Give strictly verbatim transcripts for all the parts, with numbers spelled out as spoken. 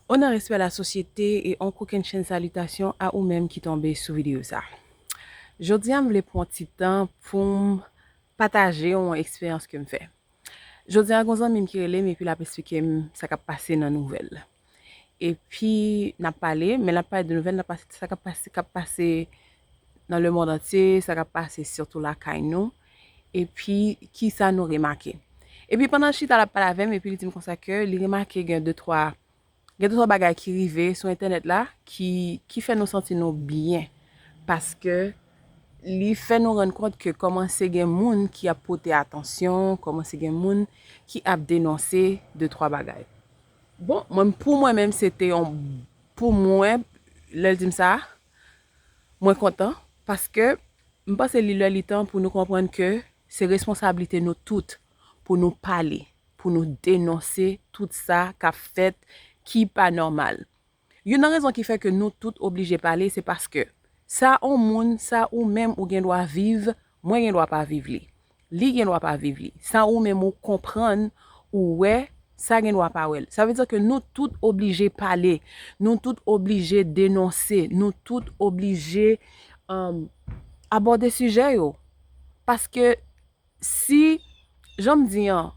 Onè, respè, lasosyete, e yon kokennchenn salitasyon a ou menm ki tonbe sou videyo sa. Jodi a, m vle pran yon ti tan pou m pataje yon eksperyans ke m fè. Jodi a, gen yon zanmi m ki rele m epi l ap esplike m sa k ap pase nan nouvèl. Epi, n ap pale, men l ap pale de nouvèl, n ap pase, sa k ap pase, k ap pase nan lemonn antye, sa k ap pase sitou lakay nou, epi kisa nou remake. Epi pandan l chita, l ap pale avè m, epi li di m konsa ke li remake gen de twa, gen de twa bagay ki rive sou entènèt la ki, ki fè nou santi nou byen. Paske li fè nou rann kont ke kòmanse gen moun ki ap pote atansyon, kòmanse gen moun ki ap denonse de twa bagay. Bon, mwen, pou mwen menm, se te yon, pou mwen, lè l di m sa, mwen kontan, paske m panse li lè li tan pou nou konprann ke se responsablite nou tout pou nou pale, pou nou denonse tout sa k ap fèt ki pa nòmal. Youn nan rezon ki fè ke nou tout oblije pale, se paske sa yon moun, sa ou menm ou gen dwa viv, mwen gen dwa pa viv li. Li gen dwa pa viv li. Sa ou menm ou konprann, ou wè, sa gen dwa pa wè l. Sa vle di ke nou tout oblije pale, nou tout oblije denonse, nou tout oblije, um, abòde sijè yo. Paske si, jan m di an,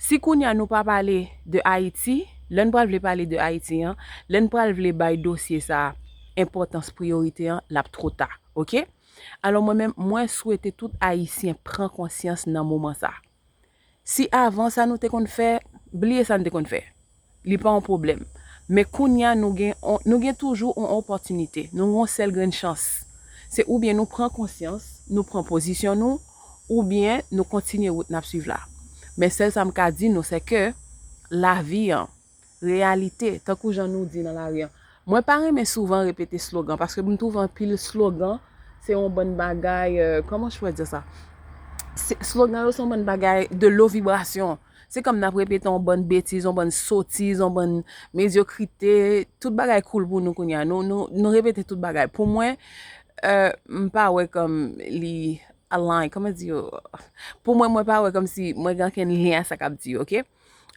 si kounye a nou pa pale de Ayiti, lè n pral vle pale de Ayiti an, lè n pral vle bay dosye sa a enpòtans, priyorite an, l ap twò ta, oke? Alò mwen menm, mwen swete tout Ayisyen pran konsyans nan moman sa. Si avan sa nou te konn fè, bliye sa n te konn fè. Li pa yon pwoblèm. Men kounye a nou gen on, nou gen toujou yon opòtinite. Nou gen yon sèl grenn chans. Se oubyen nou pran konsyans, nou pran pozisyon nou, oubyen nou kontinye wout n ap swiv la. Men sèl sa m ka di nou, se ke lavi an, reyalite, tankou jan nou di nan lari an. Mwen pa renmen souvan repete slogan, paske m twouve anpil slogan, se yon bann bagay, euh, comment je pourrais dire ça? Se, slogan yo se yon bann bagay de lo vibrasyon. Se kòm n ap repete yon bann betiz, yon bann sotiz, yon bann medyokrite, tout bagay cool pou nou kounye a. Nou, nou, nou repete tout bagay. Pou mwen, euh, m pa wè kòm li align, kòman di yo? Pou mwen, mwen pa wè kòmsi mwen gen ankenn lyen a sa k ap di yo, oke?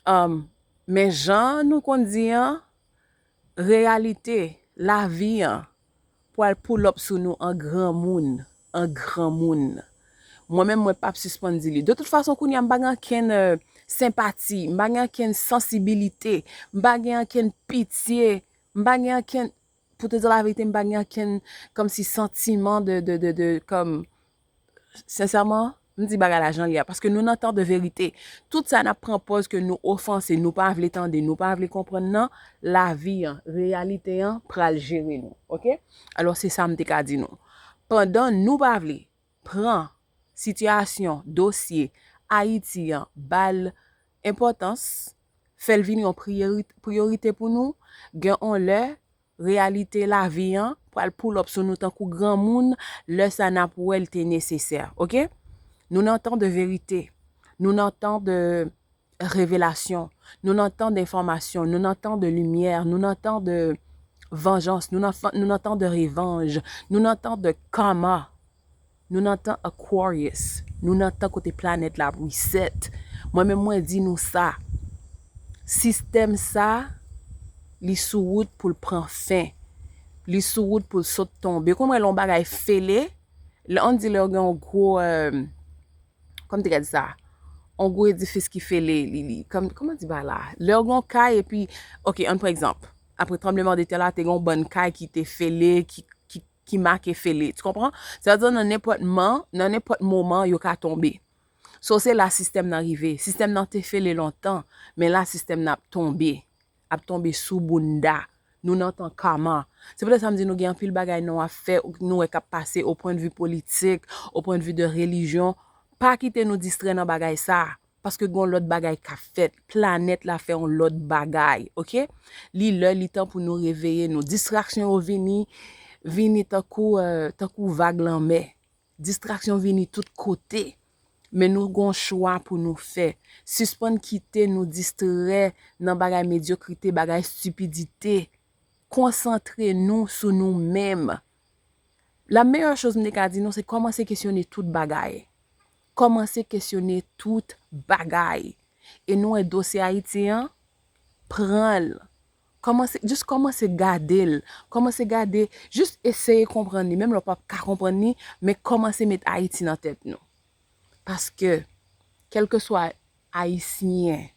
Um, men jan nou konn di an, reyalite, lavi an, pral pull up sou nou an granmoun, an granmoun. Mwen menm, mwen p ap sispann di li. De tout fason, kounye a, m pa gen ankenn, euh, senpati, m pa gen ankenn sansibilite, m pa gen ankenn pitye, m pa gen ankenn, pou te di laverite, m pa gen ankenn kòmsi santiman de, de, de, de, kòm, sensèman, m di bagay la jan l ye a, paske nou nan tan de verite. Tout sa n ap pran pòz ke nou ofanse, nou pa vle tande, nou pa vle konprann nan, lavi an, reyalite an pral jere nou, oke? Alò, se sa m te ka di nou. Pandan nou pa vle pran sitiyasyon, dosye Ayiti an, ba l enpòtans, fè l vin yon priyori-, priyorite pou nou, gen on lè, reyalite lavi an pral pull up sou nou tankou granmoun, lè sa n ap wè l te nesesè, oke? Nou nan tan de verite, nou nan tan de revelasyon, nou nan tan de enfòmasyon, nou nan tan de limyè, nou nan tan de vanjans, nou nan fan-, nou nan tan de revanj, nou nan tan de karma. Nou nan tan Aquarius. Nou nan tan kote planèt la ap reset. Mwen menm, mwen di nou sa. Sistèm sa, li sou wout pou l pran fen. Li sou wout pou l sot tonbe. Ou konn wè lè yon bagay fele, lè, ann di lè w gen yon gwo, euh, kòman te ka di sa? Yon gwo edifis ki fele, li, li, kòm, kòman di bagay la? Lè w gen yon kay epi, oke, ann pran egzanp. Apre tranbleman de tè la, te gen yon bann kay ki te fele, ki, ki ki make fele, tu konpran? Sa vle di nan nenpòt man, nan nenpòt moman, yo ka tonbe. So, se la sistèm nan rive. Sistèm nan te fele lontan, men la sistèm nan ap tonbe. Ap tonbe sou bounda. Nou nan tan kama. Se poutèt sa m di nou gen anpil bagay nou ap fè, nou wè k ap pase o pwennvi politik, o pwennvi de relijyon. Pa kite nou distrè nan bagay sa. Paske gen yon lòt bagay k ap fèt. Planèt la fè yon lòt bagay, oke? Li lè, li tan pou nou reveye nou. Distraksyon yo vini, vini tankou, euh, tankou vag lanmè. Distraksyon vini tout kote. Men nou gen yon chwa pou nou fè. Sispann kite nou distrè nan bagay medyokrite, bagay estipidite. Konsantre nou sou nou menm. La meilleure chose m te ka di nou, se kòmanse kesyone tout bagay. Kòmanse kesyone tout bagay. E nou wè dosye Ayiti an, pran l. Kòmanse, jis kòmanse gade l. Kòmanse gade, jis eseye konprann li. Menm lè w p ap ka konprann li, men kòmanse met Ayiti nan tèt nou. Paske, kèlkeswa Ayisyen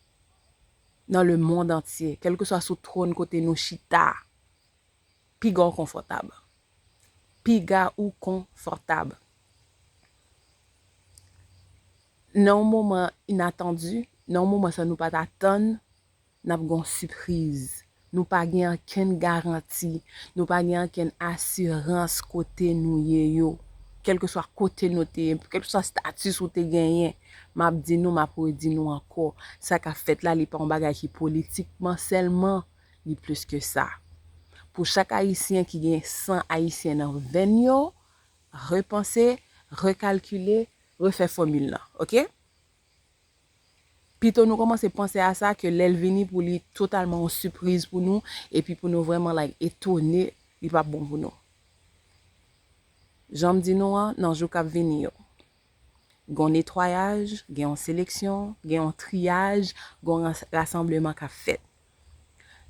nan lemonn antye, kèlkeswa sou twòn kote nou chita, piga w konfòtab. Piga ou konfòtab. Nan yon moman inatandi, nan yon moman sa nou pa t atann, n ap gen yon sipriz. Nou pa gen ankenn garanti, nou pa gen ankenn asirans kote nou ye yo. Kèlkeswa kote nou te ye, kèlkeswa status ou te genyen, m ap di nou, m ap redi nou ankò, sa k ap fèt la, li pa yon bagay ki politikman sèlman, li plis ke sa. Pou chak Ayisyen ki gen san Ayisyen nan venn yo, repanse, rekalkile, refè fòmil lan, oke? Pito nou kòmanse panse a sa ke lè l vini pou li totalman yon sipriz pou nou, epi pou nou vrèman, like, etone, li p ap bon pou nou. Jan m di nou an, nan jou k ap vini yo, gen yon netwayaj, gen yon seleksyon, gen yon triyaj, gen yon ras-, rasanbleman k ap fèt.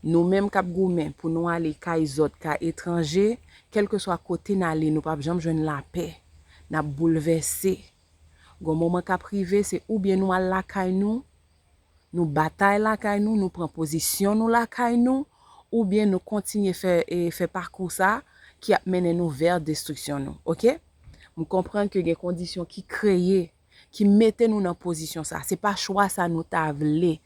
Nou menm k ap goumen pou nou ale kay zòt, kay etranje, kèlkeswa kote n ale, nou p ap janm jwenn lapè. N ap boulvèse. Gon moman k ap rive, se oubyen nou al lakay nou, nou batay lakay nou, nou pran pozisyon nou lakay nou, oubyen nou kontinye fè, e, fè pakou sa ki ap mennen nou vè destriksyon nou, oke? M konprann ke gen kondisyon ki kreye, ki mete nou nan pozisyon sa. Se pa chwa sa nou ta vle.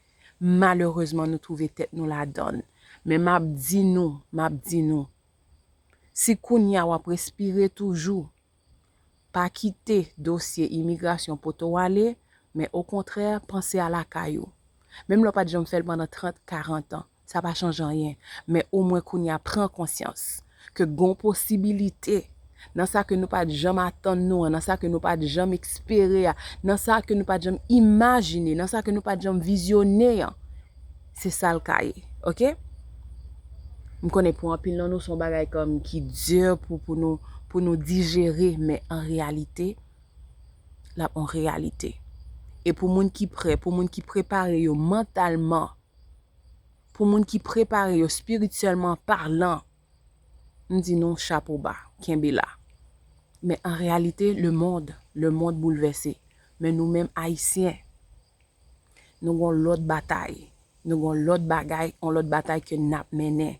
Malerezman, nou twouve tèt nou ladan l. Men m ap di nou, m ap di nou, si kounye a w ap respire toujou, pa kite dosye imigrasyon pote w ale, men okontrè, panse a lakay ou. Menm lè w pa t janm fè l pandan trant, karant an, sa pa chanje anyen. Men omwen kounye a, pran konsyans ke gon posibilite nan sa ke nou pa t janm atann nou an, nan sa ke nou pa t janm espere a, nan sa ke nou pa t janm imajine, nan sa ke nou pa t janm vizyone an. Se sa l ka ye, oke? M konnen pou anpil nan nou, se yon bagay kòm ki di pou, pou nou, pou nou dijere, men an reyalite, l ap yon reyalite. E pou moun ki prè, pou moun ki prepare yo mantalman, pou moun ki prepare yo espirityèlman palan, m di nou chapo ba, kenbe la. Men an reyalite, lemonn, lemonn boulvèse. Men nou menm Ayisyen, nou gon lòt batay. Nou gon lòt bagay, yon lòt batay ke n ap mennen.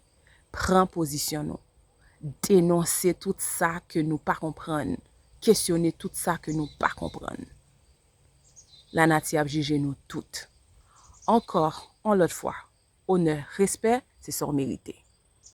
Pran pozisyon nou. Denonse tout sa ke nou pa konprann. Kesyone tout sa ke nou pa konprann. Lanati ap jije nou tout. Ankò, yon lòt fwa, onè, respè, se sa w merite.